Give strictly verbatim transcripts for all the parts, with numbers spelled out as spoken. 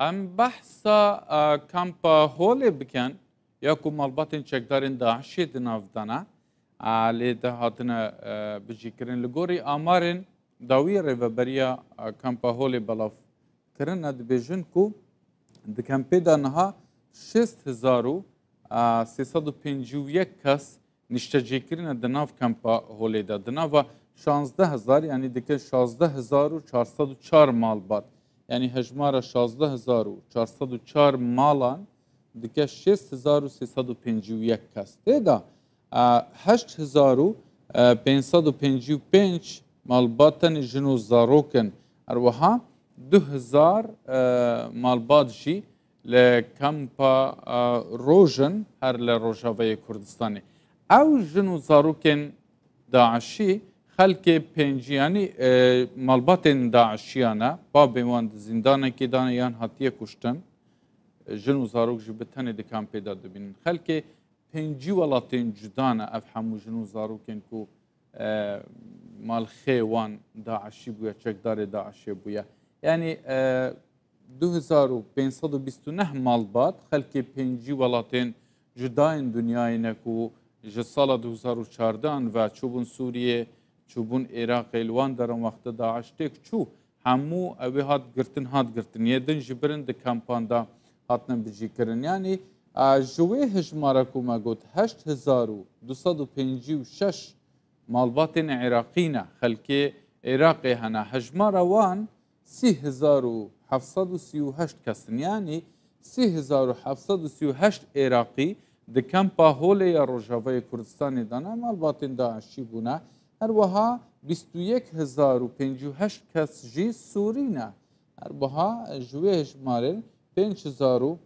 Em behsa e, kampa Holê bikin, ya ku malbatên çekdarên DAIŞê di nav de ne, e, lê de hatine e, bicîkirin. Li gorî amarên dawî Rêveberiya e, kampa Holê belav kirine, dibêjin ku di kempê de niha şêst hezar û sê sed û pêncî û yek kes niştecêkirine di nav kampa Holê de. Di nava şazdeh hezar, yanî dike şazdeh hezar û çar sed û çar malbat, yanî hejmara şazdeh hezar û çar sed û çar malan dike şêst hezar û sê sed û pêncî û yek kes. Tê de e, heşt hezar û pênc sed û pêncî û pênc malbat tenê jin û zarok in. Her wiha du hezar e, malbat jî li kampa e, Roj in, her li Rojavayê Kurdistanê. Ew jin û zarokên DAIŞî xelkê pêncî, yanî e, malbatên DAIŞiya ne, babên wan di zîndanekê de ne yan hatiye kuştin. Jin û zarok jî bi tenê di kampê de dibînin. Xelkê pêncî welatên cuda ne ev hemû jin û zarokên ku e, malxê wan DAIŞî bûye, çekdarê DAIŞê bûye. Yanî e, du hezar û pênc sed û bîst û neh malbat xelkê pêncî welatên cuda yên dinyayê ne ku ji sala du hezar û çardeh an ve çûbûn Sûriyê, çûbûn Iraqê, li wan deran wexta DAIŞ têk çû, hemû ew ê hat girtin, hat girtin. Yê din ji birin di kampan de hatine bicîkirin. Yanî, e, ji wê hejmara ku me got, heşt hezar û du sed û pêncî û şeş malbatên Iraqî ne, xelkê Iraqê hene. Hejmara wan sî hezar û heft sed û sî û heşt kes in. Yanî, sî hezar û heft sed û sî û heşt Iraqî di kampa Holê ya Rojavayê Kurdistanê de ne, malbatên DAIŞî bûne. Her wiha bîst û yek hezar û pêncî û heşt kes jî Sûrî ne. Her wiha ji wê hejmarên pênc hezar û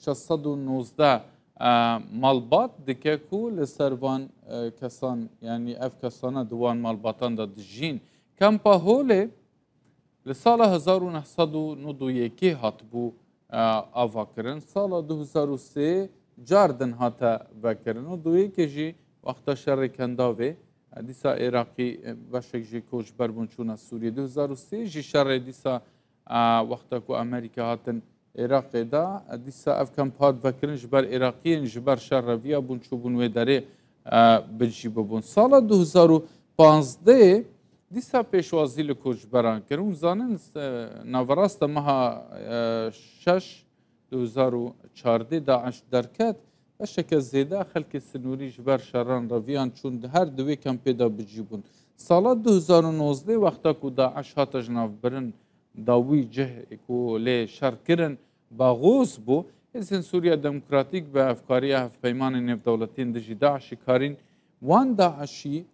şeş sed û nozdeh, e, malbat dike ku li ser van, e, kesan, yanî ev kesana di wan malbatan de dijîn. Kampa Holê li sala hezar û neh sed û nod û yekê hatibû, e, ava kirin. Sala du hezar û sê car din hate vekirin û du yekê jî wexta şerê Kendavê, e, dîsa Iraqî, e, beşek jî koçber bûn çûne Sûriyê. Du hezar û sê jî şerê dîsa, e, wexta ku Amerîka hatin Iraqê de, e, dîsa ev kamp hat vekirin ji ber Iraqiyên ji ber şer reviya bûn çûbûn wê derê, e, bi cî bibûn. Sala du hezar û panzdeh dîsa pêşwazî li koçberan kir. Hûn zanin, e, naverasta meha, e, şeş du hezar û çardeh DAIŞ derket, beşeke zêde xelkê sinûrî ji ber şeran reviyan çûn, di her di wê kempê de bi cî bûn. Sala du hezar û nozdeh wexta ku DAIŞ hate ji nav birin, dawî cih ku lê şer kirin, Baxûz bû. Hêzên Sûriya Demokratîk bi hevkariya Hevpeymanên Nêvdewletî yên dijî DAIŞê karîn wan DAIŞî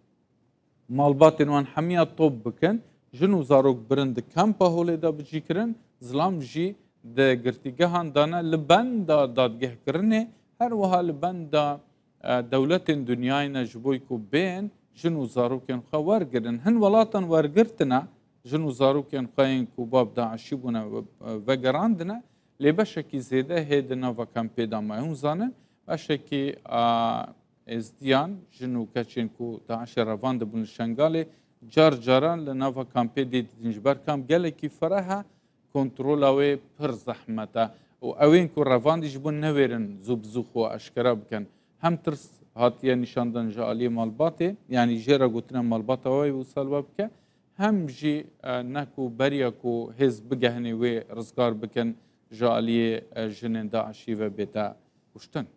malbatên wan hemiya top bikin. Jin û zarok birin di kampa Holê de bicî kirin, zilam jî di girtîgehan de ne, li benda dadgehkirinê, her wiha li benda, e, dewletên dinyayê ne, ji bo ku bên jin û zarokên xwe wergirin. Hin welatan wergirtine, jin û zarokên xwe yên ku bab DAIŞî bûne, e, vegerandine, lê beşekî zêde hê di nava kampê de maye. Hûn zanin, beşekî, a, Êzdiyan, jin û keçên ku DAIŞê revandibûn li Şengalê, car caran li nava kampê dê didin. Ji ber kamp gelekî fireh e, kontrola wê pir zehmet e û ew ên ku revandî ji bo newêrin zû bi zû xwe eşkera bikin. Hem tirs hatiye nîşandan ji aliyê malbatê, yanî jê re gotine malbata we wisa li we bike, hem jî, e, ne ku beriya ku hêz bigehnê wê rizgar bikin ji aliyê, e, jinên DAIŞî ve bête kuştin.